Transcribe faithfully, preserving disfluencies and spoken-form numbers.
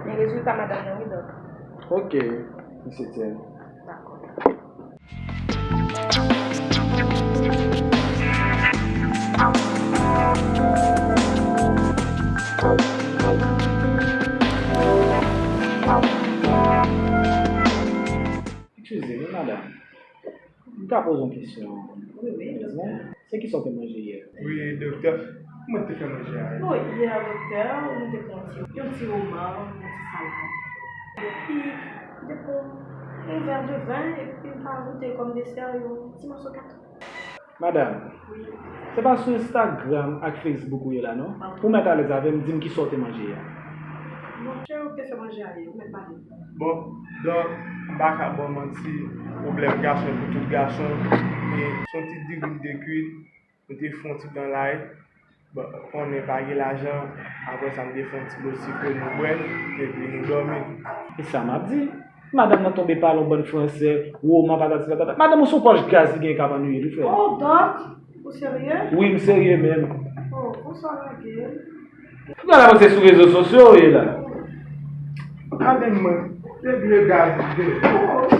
Men rezilta madanm nan, wi, dòk. Ok, Miss Etienne. Dakò. Eskize m, wi, madanm. M ka poze yon kesyon? Wi, wi, doktè. Se kisa w te manje yè? Wi, doktè. Kòman w te fè manje a yè? Bon, yè, doktè, nou te pran yon ti, yon ti woman, yon ti salad. Epi, m te pran yon vè de ven, epi m te ajoute kòm desè yon ti mòso gato. Madanm, se pa sou Instagram ak Facebook ou ye la, non? Ou mèt alèz avè m, di m kisa w te manje yè. Monchè, ou te fè manje a yè, ou mèt pale. Bon, donk, m pa ka ba w manti, pwoblèm gason pou tout gason, e se yon ti digrenn de kwit, nou te fè yon ti kanlay, bon, konnen pa gen lajan, apre sa, nou te fè yon ti bò sikre nou bwè, epi nou dòmi. E sa m ap di. Madanm nan tonbe pale yon bann fransè, woman, patati patata. Madanm ou se yon pòch gaz li gen k ap annuiye li, frè. Oh, Doc, ou serye? Wi, m serye menm. Oh, konsa w lage l. Tout bagay la se sou rezo sosyo ou ye la. Gade mwen, se vye gaz li ye. Oh,